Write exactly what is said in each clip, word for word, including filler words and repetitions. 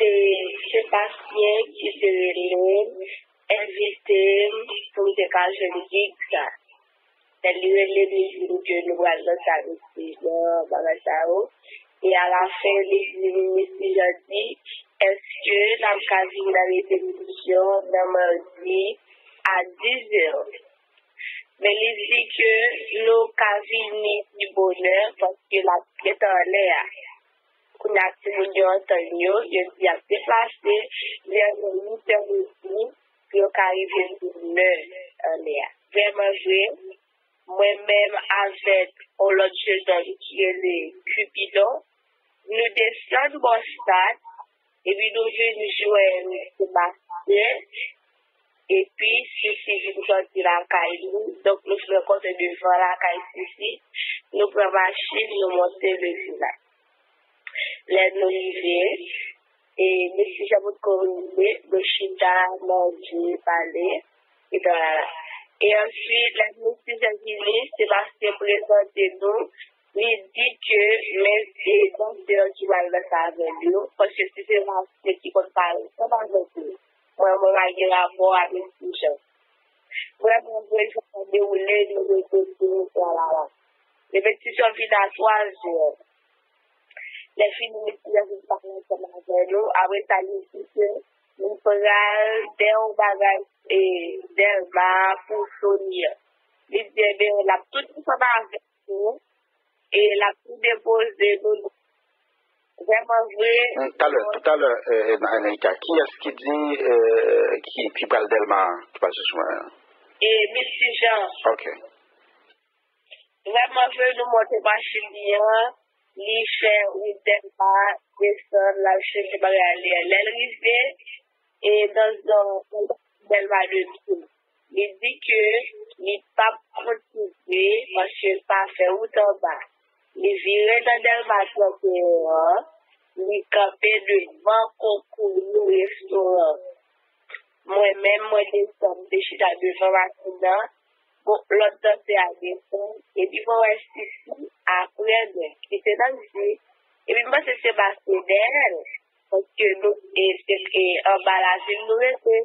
E Sebastien ki te rele m, envite m pou m te ka jwenn gig sa. Lè li rele m, li di m ke nou pral nan sal Miss Jean, bagay sa yo. E alafen, li di m, Miss Jean di, èske n ap ka vin nan repetisyon nan madi a dizè? Men li di ke nou ka vini pi bonè paske l ap gentan anlè a. Kounye a, timoun yo antann yo, yo di y ap deplase vè nan uit è midi pou yo ka rive pi bonè anlè a. Vrèman vre, mwen menm avèk yon lòt jennonm ki rele Cupidon, nou desann bò stad, epi nou vin jwenn Sebastien, epi Sisi vin sòti lakay li. Donk, nou fin rankontre devan lakay Sisi, nou pran machin, nou monte Levila. Lè nou rive, e Miss Jean potko rive, nou chita, manje, pale, etsetera. E answit, lè Miss Jean vini, Sebastien prezante nou, li di ke men se dansè ki pral danse avè l yo, paske se Sebastien ki konn pale ansanm avèk li. Mwen, mwen pa gen rapò a Miss Jean. Vrèman vre, jan sa dewoule, nou repete, tralala. Repetisyon fin a twa zè. Lè fini, Miss Jean vin pale ansanm avè nou. Apre sa, li di ke li pral dèyè yon bagay, e, Dèlma pou Sonia. Li di, ebyen, l ap tout ansanm avèk nou. E l ap tou depoze nou. Vrèman vre, talè, talè, Naïka, kiyès ki di, e, ki, ki pral Dèlma, ki pral chèche mwen? E Miss Jean. Ok. Vrèman vre, nou monte machin li an, li fè wout Dèlma, desann, l al chèche bagay li an. Lè l rive, e nan zòn Dèlma de pye. Li di ke li p ap kontinye paske l pa fè wout anba. Li vire nan Dèlma trannteyen an, li kanpe devan Kokoye restoran. Mwen menm, mwen desann, m te chita devan machin nan. Bon, lòt dansè a desann, epi mwen wè Sisi apre mwen, ki te nan je, epi m panse se Sebastien dèyè l, paske nou, e, se, e, anba lavil nou rete.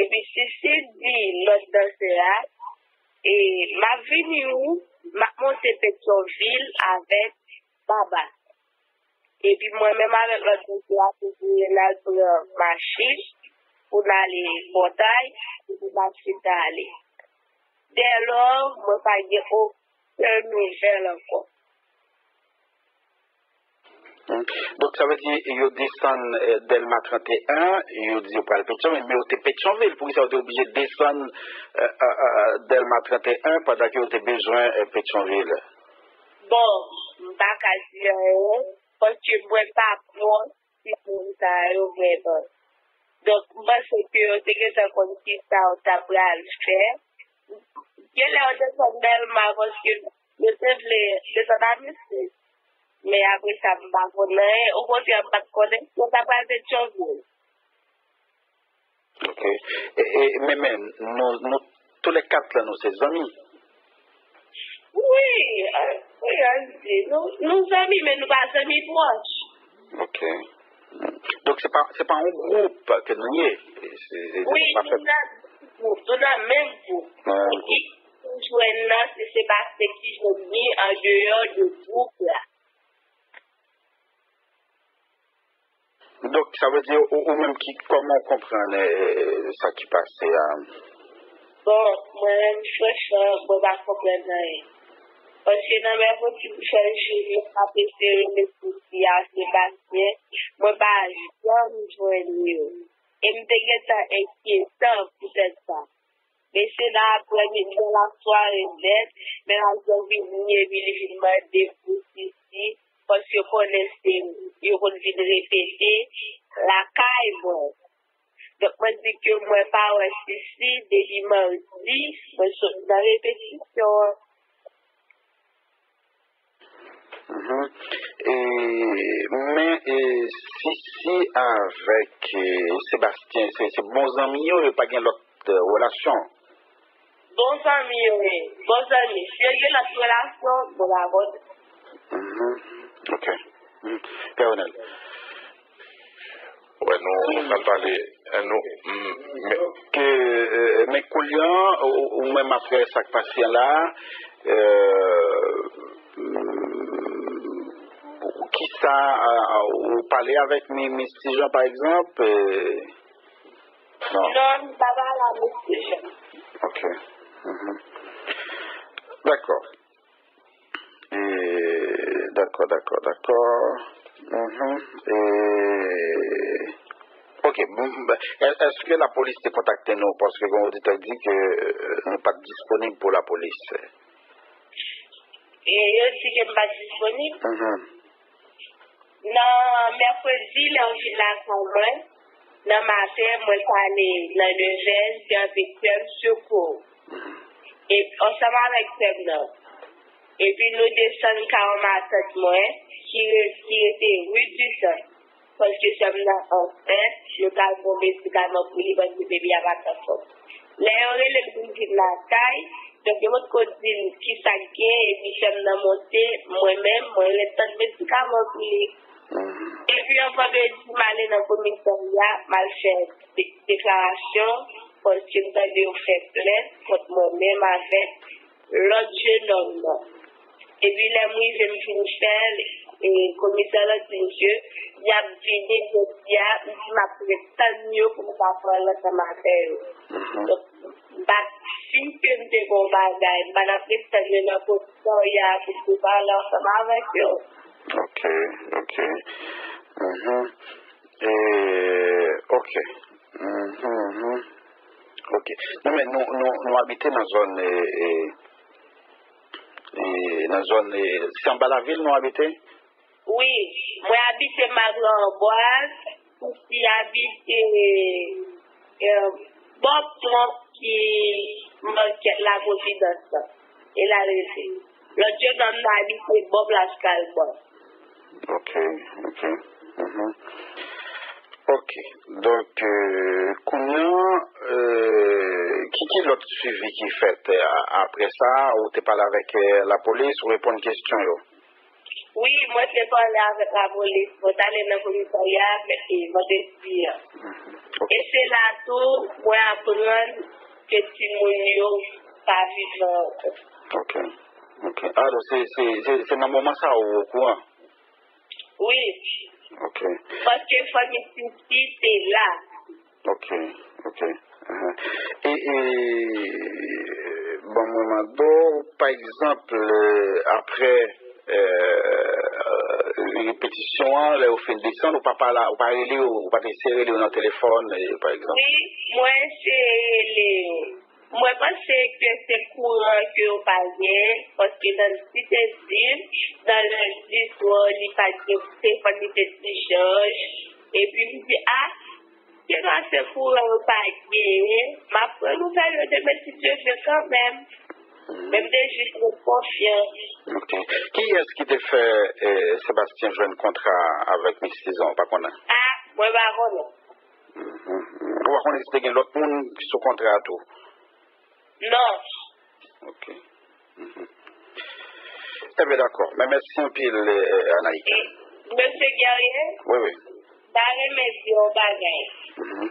Epi Sisi di lòt dansè a, e, m ap vini wi, m ap monte Petyonvil avèk Baba. Epi mwen menm avèk lòt dansè a, te voye l al pran machin pou n ale Pòtay, epi machin nan ale. Dèlò, mwen pa gen okenn nouvèl ankò. Hmm. Donk, sa vle di, yo desann, eh, Dèlma trannteyen, yo di yo pral Petyonvil, men yo te Petyonvil. Poukisa yo te oblije desann, eh, eh, eh, Dèlma trannteyen pandan ke yo te bezwen, eh, Petyonvil? Bon, m pa ka di anyen, paske mwen pa pwòch ti moun sa yo vrèman. Donk, m panse ke yo te gentan konn kisa yo ta pral fè. Genlè yo desann Dèlma paske yo te vle desann Amisis. Men apre sa, m pa konn anyen. Okontrè, m pa t konnen si yo ta pral Petyonvil. Ok. E, e, men, men, nou, nou, toulèkat la, nou se zanmi. Wi, a, wi, ann di, nou, nou zanmi, men nou pa zanmi pwòch. Ok. Donk, se pa, se pa yon gwoup ke nou ye. Se, se, se Wi, nou pa nou fè nan gwoup, nou nan menm gwoup. Nan menm gwoup. Ki nou jwenn nan, se Sebastien ki jwenn li an deyò de gwoup la. Donk, sa vle di, ou, ou menm ki, kòman w konprann, eh, sa ki pase a? Bon, mwen menm, franchman, mwen pa konprann anyen. Paske nan mèkredi pou fè jou, mwen ap eseye rele Sisi a, Sebastien, mwen pa janm jwenn li yo. E m te gentan enkyete poutèt sa. Mesye nan aprèmidi, nan lasware nèt, men l ap vini epi li vin mande pou Sisi, paske yo konnen se yo konn vin repete lakay mwen. Donk, mwen di ke mwen pa wè Sisi depi madi, mwen sot nan repetisyon an. Mhm. E, men, e, Sisi avèk, e, Sebastien, se, se bon zanmi yo, yo pa gen lòt, e, relasyon? Bon zanmi yo ye, bon zanmi. Si yo gen lòt relasyon, bon la bon. Mhm. Ok. Mhm. Pè Ronald. Wè, nou, nou pral pale, eh, nou, mm, men, ke, eh, men kounye a, ou, ou menm apre sa k pase an la, eh, mm, kisa, ah, ah, ou pale avèk mi-, Miss Tijan, pa egzanp? Eh, non. Non, m pa pale a Miss Tijan. Ok. Mhm. Dakò. E, dakò, dakò, dakò. Mhm. E, ok, bon, ben, è-, èske lapolis te kontakte nou? Paske gen oditè ki di ke, euh, nou pa t disponib pou lapolis. E yo di ke m pa t disponib? Mhm. Nan mèkredi, lè yo vin lakay mwen, nan maten, mwen t ale nan Levèl, te anvi krèv sekou. E, ansanm avèk sè m nan. Epi nou desann kay yon matant mwen, ki re-, ki rete ri di Tanp. Paske sè m nan ansent, yo t al pran medikaman pou li, paske bebi a pa t anfòm. Lè yo rele m pou m vin lakay, donk yo potko di m kisa k gen, epi sè m nan monte, mwen menm, mwen ret tann medikaman pou li. Mhm. Epi yon vandredi, m ale nan komisarya, m al fè de-, deklarasyon, paske m tande yo fè plent kont mwen menm avèk lòt jenòm nan. Epi lè m rive, m fin fè l, e komisè lan di m ke y ap vini jodi a, m di m ap ret tann yo pou m ka pale ansanm avè yo. Mhm. Donk, m pa t si ke m te gen yon bagay, m pa t ap ret tann yo nan komisarya pou m te pale ansanm avèk yo. Ok, ok. Mhm. E, ok. Mhm, mhm. Ok. Non, men nou, nou, nou abite nan zòn, e, e, e, nan zòn, e, se anba lavil nou abite? Wi, mwen abite Magran Anbwaz, Pouki abite, e, bò pon ki makèt La Providence lan. E la l rete. Lòt je nonm nan abite bò Plas Kalbwa. Ok, ok. Mhm. Ok. Donk, euh, kounye a, euh, ki, ki lòt swivi ki fèt, euh, a-, apre sa, ou te pale avèk, euh, lapolis, ou reponn kesyon yo? Wi, mwen te pale avèk lapolis. Mwen t ale nan komisarya a, mèkredi, vandredi a. Mhm. Ok. E se la tou, mwen aprann ke timoun yo pa vivan ankò. Ok. Ok. Alò, se, se, se, se nan moman sa a ou okouran? Wi. Ok. Paske fanmi Titi te la. Ok, ok. Ahan. E, e, bon, mwen mande w, pa egzanp, euh, apre, euh, repetisyon an, lè yo fin desann, ou pa pale, ou pa rele yo, ou pa t eseye rele yo nan telefòn, e, pa egzanp? Wi, mwen eseye rele yo. Mwen panse ke se kouran ke yo pa gen, paske Nancy te di m, nan lendi swa, li pa t gen telefòn, li te di Jòj. Epi m di, a, se pa se kouran yo pa genyen, m ap pran nouvèl yo demen si Dye vle kanmenm. Men m te jis met konfyans. Ok. Kiyès ki te fè, eh, Sebastien jwenn kontra avèk Miss Tizan, ou pa konnen? A, mwen pa konnen. Mhm. Ou pa konnen si te gen lòt moun ki sou kontra a tou? Non. Ok. Mhm. Ebyen, dakò. Men mèsi anpil, eh, Anaïka. E, mesye Guerrier? Wi, wi. M ta renmen di yon bagay. Mhm.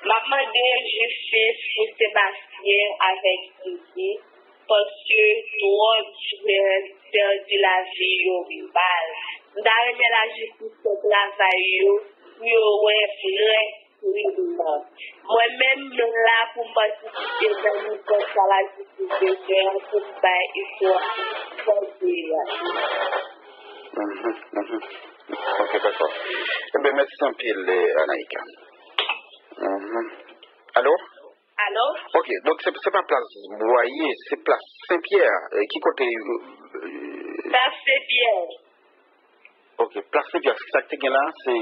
M ap mande jistis pou Sebastien avèk Didi, paske twòp jwè pèdi lavi yo mal. M ta renmen lajistis fè travay yo pou yo wè vrè krim nan. Mwen menm, m la pou m patisipe nan mouvman sa lajistis bezwen an pou m bay istwa sa vre a. Mhm, mhm. Ok, dakò. Ebyen, mèsi anpil, eh, Anaïka. Mhm. Alo? Alo? Ok, donk se, se pa plas Bwaye, se plas Senpyè. Eh, ki kote, eh, Plas Senpyè. Ok, plas Senpyè, sa k te gen la, se